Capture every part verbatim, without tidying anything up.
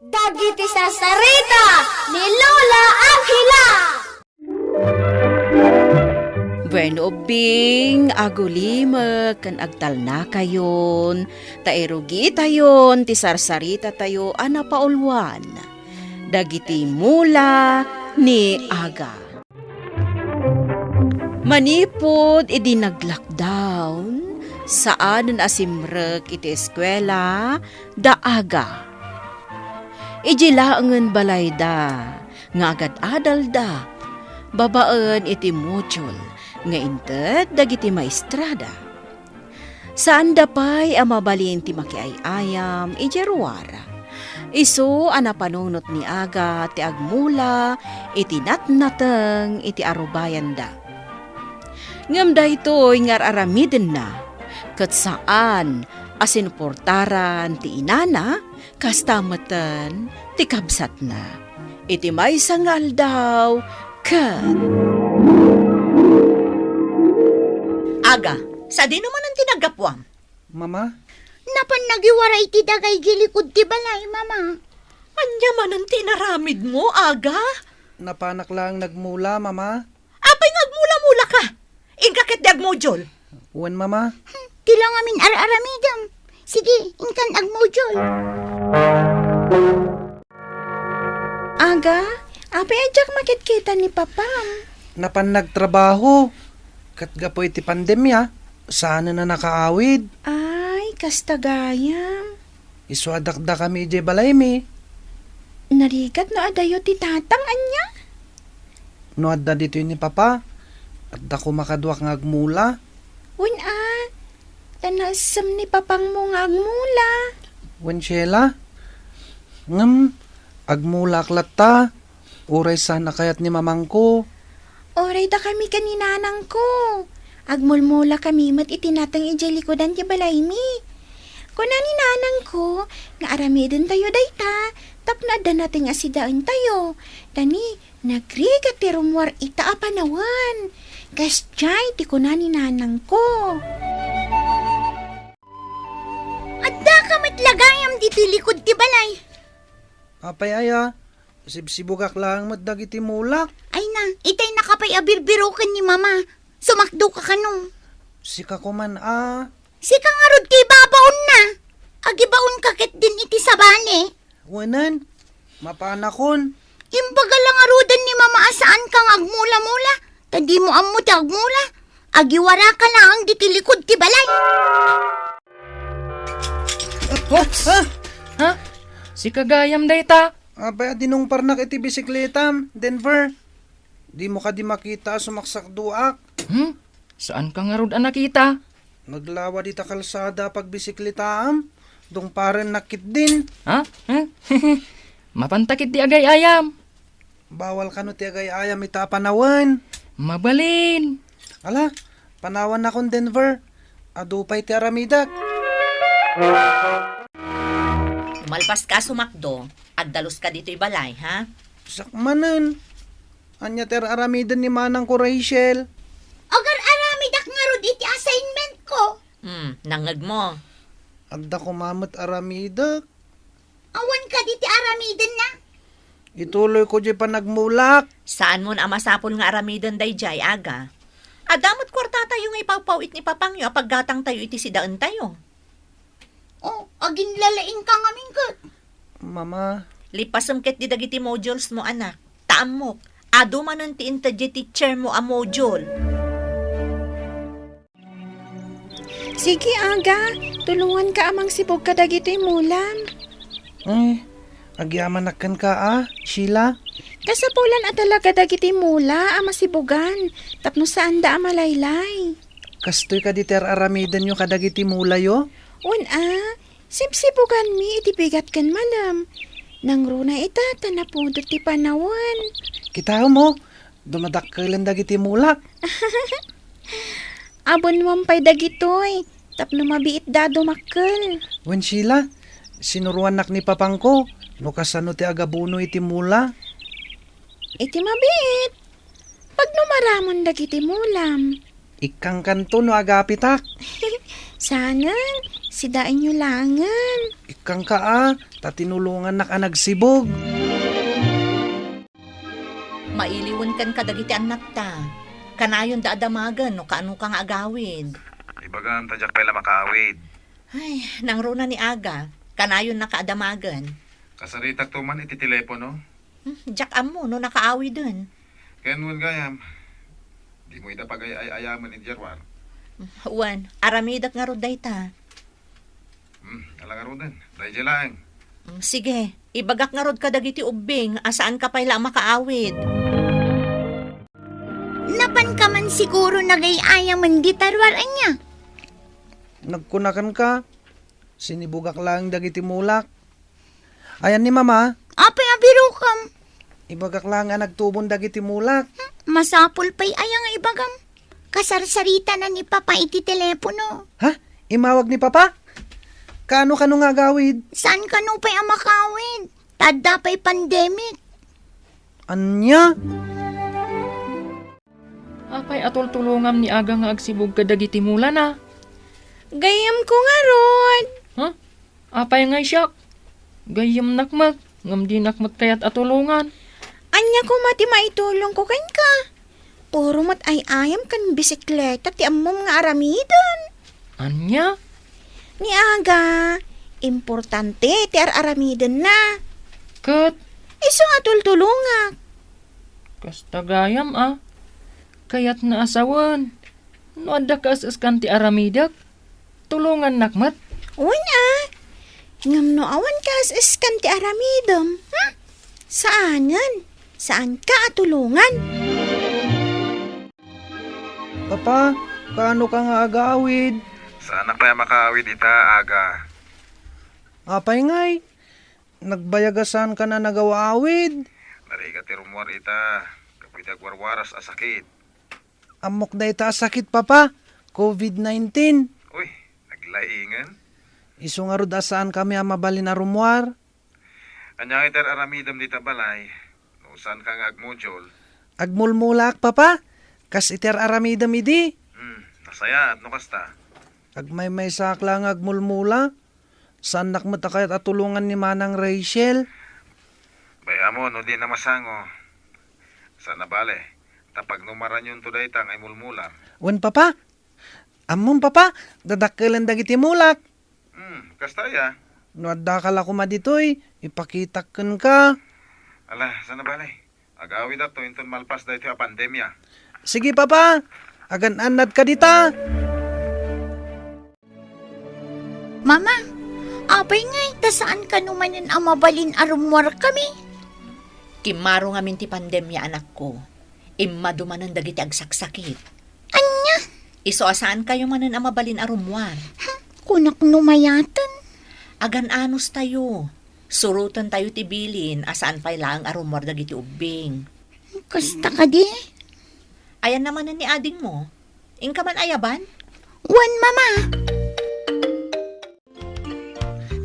Dagiti sarsarita ni Lola Angela. Bueno, ubbing, agulimek ken agtalnakayon, ta irugitayon ti sarsaritatayo a napauluan, dagiti mula ni Aga. Manipud idi nag-lockdown, saanen a simrek iti eskuela da Aga. Idiay laengen balayda nga agad-adalda babaen iti module nga inted dagiti maestrada. Saanda pay a mabalin ti makiay-ayam idiay ruar. Isu a napanunot ni Aga ti agmula iti natnateng iti arubayanda. Ngem daytoy nga ar-aramidenna ket saan a sinuportaran ti inana, kasta meten ti kabsatna. Iti maysa nga aldaw, ket Aga, sadino manen ti naggapuam? Mama? Napan nagiwara iti daga idiay likud ti balay, Mama. Ania manen ti inaramidmo, Aga? Napanak laeng nagmula, Mama. Apay nga agmula-mula ka? Inka ketdi agmodule. Wen, Mama. Hmm, ti la ngamin ar-aramidem. Sige, inkan agmodule. Aga, apay a diak makitkita ni Papam? Napan nagtrabaho. Ket gapu iti pandemia, saanen a nakaawid. Ay, kasta gayam. Isu a dakdakami idiay balaymi. Narigat no adayo ti tatang, ania? No adda ditoy ni Papa, adda koma kaduak nga agmula. Wen a, ta naessem ni Papangmo nga agmula. Wen, Sheila. Ngem, agmulaak latta. Uray saan a kayat ni Mamangko. Uray dakami ken ni Nanangko. Agmulmulakami met iti nateng idiay likudan ti balaymi. Kuna ni Nanangko nga aramidentayo dayta tapno adda nateng a sidaentayo. Ta ni, nagrigat ti rummuar ita a panawen. Kasdiay ti kuna ni Nanangko. Addaka met la gayam ditoy likud ti balay. Apay aya, sibsibugak laeng met dagiti mulak. Ay na, itay naka pay a birbiroken ni Mama. Sumakdoka kano? Sika koman a. Sika ngarud ti ibabaonna. Agibaonka ketdin iti sabali. Wenen, mapanakon. Imbaga la ngaruden ni Mama a saanka nga agmula-mula. Ta dimo ammo ti agmula. Agiwaraka laeng ditoy likud ti balay. Ha? Ha? Ha? Sika gayam dayta? Apay a dinungparnak iti bisikletam, Denver. Dimo kadi makita a sumaksakdoak? Hmm? Saanka ngarud a nakita? Naglawa dita kalsada a pagbisikletaam, dungparennak ketdin. Ha? Ha? Mapanta ketdi agay-ayam. Bawal kano ti agay-ayam ita a panawen. Mabalin. Ala, panawannakon, Denver. Adu pay ti aramidek. Malpaska a sumakdo, agdaluska ditoy balay, ha? Sakmanen. Ania ti ar-aramiden ni manangko, Rachel? Agar-aramidak ngarud iti assignmentko. Hmm, nangngegmo. Adda koma met aramidek. Awan kadi ti aramidenna? Ituloyko diay panagmulak. Saanmon a masapul nga aramiden daydiay, Aga. Adda met kuartatayo nga ipawpaw-it ni papangyo a paggatangtayo iti sidaentayo. Oh, aginlalaingka ngamin ket. Mama. Lipasem ketdi dagiti modulesmo, anak. Ta ammok, adu manen ti inted diay teachermo a module. Sige, Aga, tulonganka a mangsibog kadagitoy mulam. Eh, agyamanak kenka a, Sheila. Kasapulan a talaga dagiti mula a masibogan tapno saanda a malaylay. Kastoy kadi ti ar-aramidenyo kadagiti mulayo? Wen a, sibsiboganmi iti bigat ken malem. Nangruna ita ta napudot ti panawen. Kitaem, dumadakkel dagiti mulak. Abunuam pay dagitoy tapno mabiitda a dumakkel. Wen, Sheila, sinuroannak ni papangko no kasano ti agabuno iti mula. Iti mabiit, pagnumaramon dagiti mulam. Ikkangkanto no agapitak. Saanen, sidaenyo laengen. Ikkangka a, ta tinulongannak a nagsibug. Mailiwen ken kadagiti annakta. Kanayon da a damagen no kaano ka nga agawid. Ibagam ta diak pay la makaawid. Ay, nangruna ni Aga. Kanayon na ka a damagen. Kasaritak to man iti telepono. Hmm, diak ammo no nakaawiden. Ken wen gayam, di mo ida pagay-ay-ayamen idiay ruar. Hmm, wen, aramidek ngarud dayta. Hmm, ala ngaruden. Daydiay laeng. Hmm, sige, ibagak ngarud kadagiti ubbing a saan ka pay la a makaawid. Napan ka man siguro nagay-ayamen dita ruar ania? Nagkunakan ka, sinibugak laeng dagiti mulak. Ayan ni Mama. Apay a birokam? Ibagak laeng a nagtubon dagiti mulak. Hmm, masapul pay aya nga ibagam? Kasarsarita na ni Papa iti telepono. Ha? Imawag ni Papa? Kaano kano nga agawid? Saan kano pay a makawid? Ta adda pay pandemic. Ania? Apay a tultulongam ni Aga nga agsibug kadagiti mulana? Gayyemko ngarud. Ha? Apay ngay siak? Gayyemnak met, ngem dinak met kayat a tulongan. Ania koma ti maitulongko kenka? Puro met ay-ayam ken bisikleta ti ammom nga aramiden. Ania? Ni Aga, importante ti ar-aramidenna. Ket? Isu nga tultulongak. Kasta gayam a. Kayatna a sawen. No adda kaes-eskan ti aramidek, tulongannak met. Wen a. Ngem no awan kaes-eskan ti aramidem, hmm? Saanen. Saanka a tulongan. Papa, kaano ka nga agawid? Saanak pay a makaawid ita, Aga. Apay ngay? Nagbayag a saanka a nagaw-awid? Narigat ti rummuar ita, gapu iti agwarwaras a sakit. Ammok dayta a sakit, Papa. covid nineteen. Uy, naglaingen? Isu ngarud a saankami a mabalin a rummuar. Ania nga iti ar-aramidem dita balay? No saanka nga agmodule? Agmulmulaak, Papa. Kas iti ar-aramidem idi. Hmm, nasayaat no kasta. Agmaymaysaak la nga agmulmula. Saannak met a kayat a tulongan ni Manang Rachel. Bay-am no di na masango. Saan a bale, ta pagnumaranyonto dayta nga imulmulam. Wen, Papa. Ammom, Papa, dadakkelen dagiti mulak. Hmm, kasta aya? No addaka la koma ditoy, ipakitak kenka. Ala, saan a bale. Agawidakto inton malpas daytoy a pandemia. Sige, Papa. Agan-annadka dita. Mama, apay ngay ta saan kano manen a mabalin a rummuarkami? Kimmaro ngamin ti pandemia, anakko. Immadu manen dagiti agsaksakit. Ania? Isu a saankayo manen a mabalin a rummuar. Hmm, kunak no mayaten. Agan-anostayo. Surotentayo ti bilin a saan pay laeng a rummuar dagiti ubbing. Kasta kadi? Ayanna manen ni adingmo? Inka man ayaban? Wen, Mama.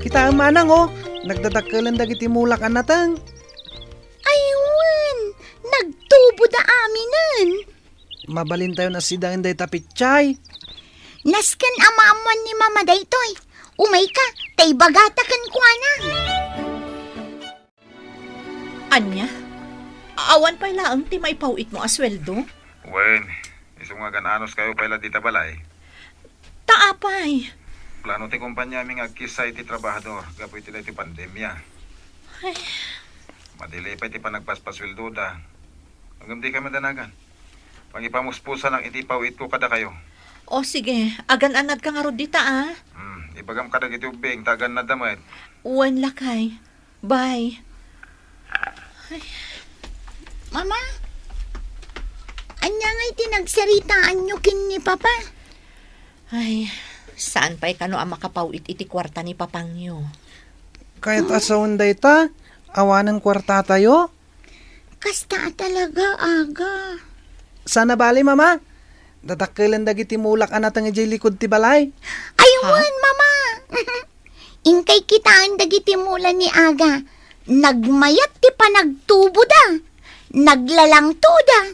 Kitaem, Manang, o, nagdadakkelen dagiti mulak a nateng. Ay, wen, nagtuboda aminen. Mabalintayon a sidaen dayta petsay. Nasken a maammoan ni Mama daytoy. Umayka, ta ibagata kenkuana. Ania? Awan pay laeng ti maipaw-itmo a sueldo? Wen, isu nga agan-anoskayo pay la dita balay. Ta apay? Plano ti kompaniami nga agkissa iti trabahador gapu iti daytoy pandemia. Ay. Madili pay ti panagpaspasueldoda. Ngem dikay madanagan. Pangipamuspusanak iti ipaw-itko kadakayo. O sige, agan-annadka ngarud dita, a. Hmm, ibagam kadagiti ubbing ta agannadda met. Wen, lakay. Bye. Ay. Mama, ania ngay ti nagsaritaanyo ken ni Papa? Ay, saan pay kano a makapaw-it iti kuarta ni Papangyo? Kayat a sawen dayta, awanen kuartatayo? Kasta a talaga, Aga. Saan a bale, Mama. Dadakkelen dagiti mulak a nateng idiay likud ti balay. Ay, ha? Wen, Mama. Inkay kitaen dagiti mula ni Aga. Nagmayat ti panagtuboda. Naglalangtoda.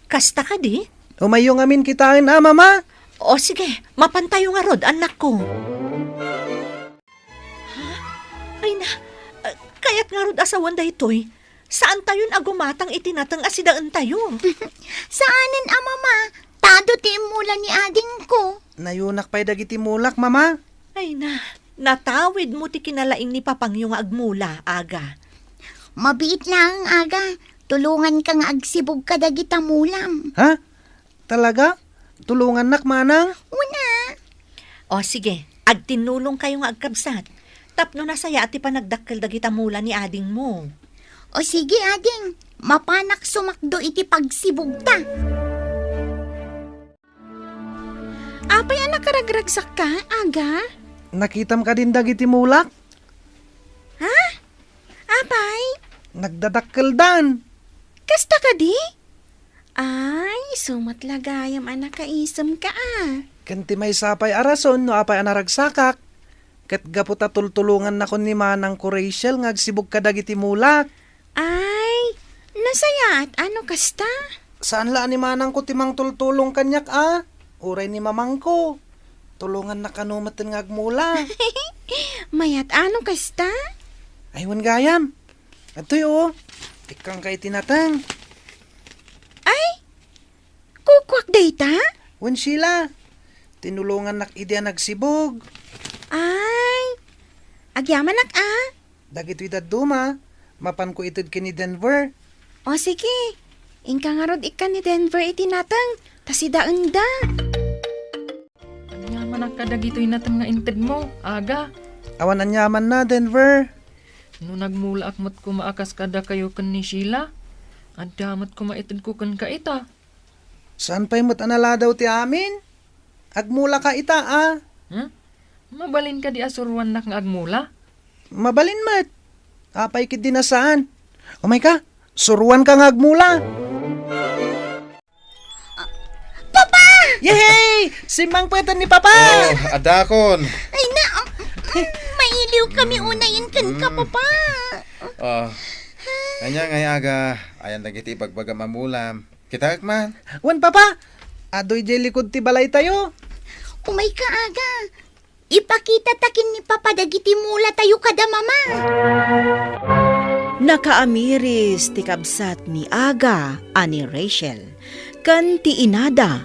Kasta kadi? Umayyo ngamin kitaen a, Mama? O sige, mapantayo ngarud, annakko. Ha? Ay na, ah, kayat ngarud a sawen daytoy. Saantayon a gumatang iti nateng a sidaentayo. Saanen a, Mama. Tado ti immula ni adingko. Nayunak pay dagiti mulak, Mama. Ay na, natawidmo ti kinalaing ni papangyo nga agmula, Aga. Mabiit laeng, Aga. Tulonganka nga agsibug kadagita mulam. Ha? Talaga? Tulongannak, Manang? Una. O sige, agtinnulongkayo nga agkabsat. Tapno nasayaat ti panagdakkel dagita mula ni adingmo. O sige, ading. Mapanak sumakdo iti pagsibugta. Apay a nakaragragsakka, Aga? Nakitam kadin dagiti mulak? Ha? Apay? Nagdadakkeldan. Kasta kadi? Ay, isu met la gayam a nakaisemka a. Ken ti maysa pay a rason no apay a naragsakak, ket gapu ta tultulongannakon ni manangko Rachel nga agsibug kadagiti mulak. Ay, nasayaat a no kasta? Saan la a ni manangko ti mangtultulong kaniak a? Uray ni mamangko. Tulongannak kano metten nga agmula. Mayat a no kasta? Ay, wen gayam. Adtoy, o. Ikkanka iti nateng. Ay, kukuak dayta? Wen, Sheila. Tinulongannak idi a nagsibug. Ay, agyamanak a. Dagitoy dadduma, mapanko ited ken ni Denver. O sige, inka ngarud ikkan ni Denver iti nateng, ta sidaenda. Aniamanak kadagitoy nateng nga intedmo, Aga? Awan aniamanna, Denver. No nagmulaak met koma a kas kadakayo ken ni Sheila, adda met koma itedko kenka ita. Saan pay met a naladaw ti amin? Agmulaka ita a. Hmm? Mabalin kadi a suruannak nga agmula? Mabalin met. Apay ketdi a saan? Umayka, suruanka nga agmula. Papa! Yehey! Simmangpeten ni Papa! Oh, addakon. Ay na, um, mm, mailiw kami unayen kenka, Papa. Oh. Ania ngay, Aga, ayan dagiti ibagbagam a mulam. Kitaek man. Wen, Papa, adu idiay likud ti balaytayo. Umayka, Aga. Ipakitata ken ni Papa dagiti mulatayo kada Mama. Nakaamiris ti kabsat ni Aga a ni Rachel ken ti inada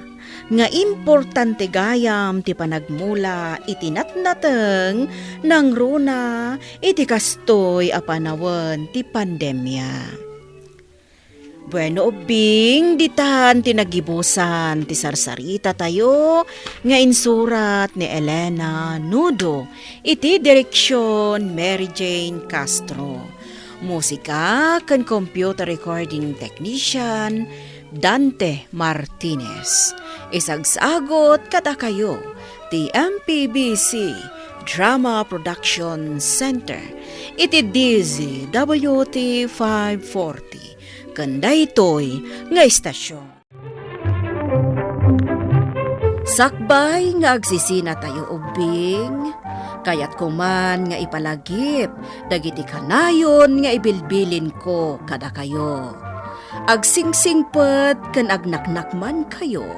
nga importante gayam ti panagmula iti natnateng nangruna iti kastoy a panawen ti pandemia. Bueno, ubbing, ditan ti nagibusan ti sarsaritatayo nga insurat ni Elena Nudo iti direksion Mary Jane Castro. Musika ken computer recording technician, Dante Martinez. Isagsagut kadakayo ti M P B C Drama Production Center iti D Z W T five forty. Ken daytoy nga istasyon. Sakbay nga agsisinatayo ubbing, kayatko man nga ipalagip dagiti kanayon nga ibilbilinko kadakayo. Agsingsingpet ken agnaknakmankayo.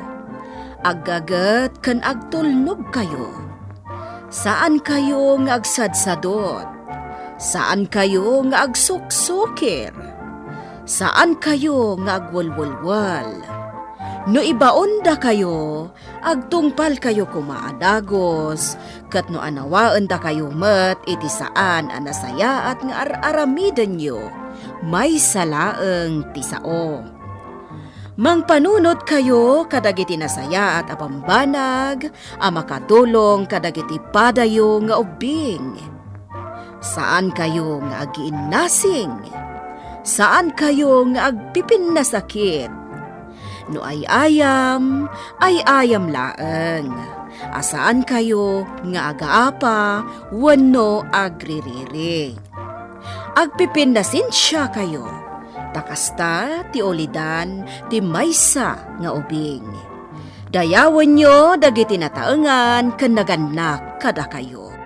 Aggaget ken agtulnogkayo. Saankayo nga agsadsadot. Saankayo nga agsuksukir. Saankayo nga agwelwelwel. No ibaondakayo, agtungpalkayo koma a dagus, ket no anawaendakayo met iti saan a nasayaat nga ar-aramidenyo, maysa laeng ti sao. Mangpanunotkayo kadagiti nasayaat a bambanag a makatulong kadagiti padayo nga ubbing. Saankayo nga agiinnasing. Saankayo nga agpipinnasakit. No ay-ayam, ay-ayam laeng. A saankayo nga agaapa wenno agririri. Agpipinnasensiakayo, ta kasta ti ulidan ti maysa nga ubing. Dayawenyo dagiti nataengan ken nagannak kadakayo.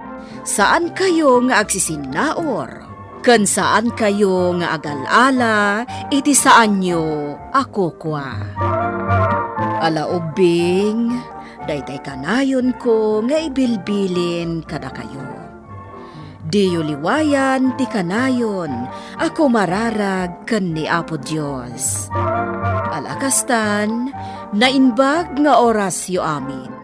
Saankayo nga agsisinnaur, ken saankayo nga agal-ala iti saanyo a kukua. Ala ubbing, daytay kanayonko nga ibilbilin kadakayo. Diyo liwayan ti kanayon a kumararag ken ni Apo Dios. Ala kastan, naimbag nga orasyo amin.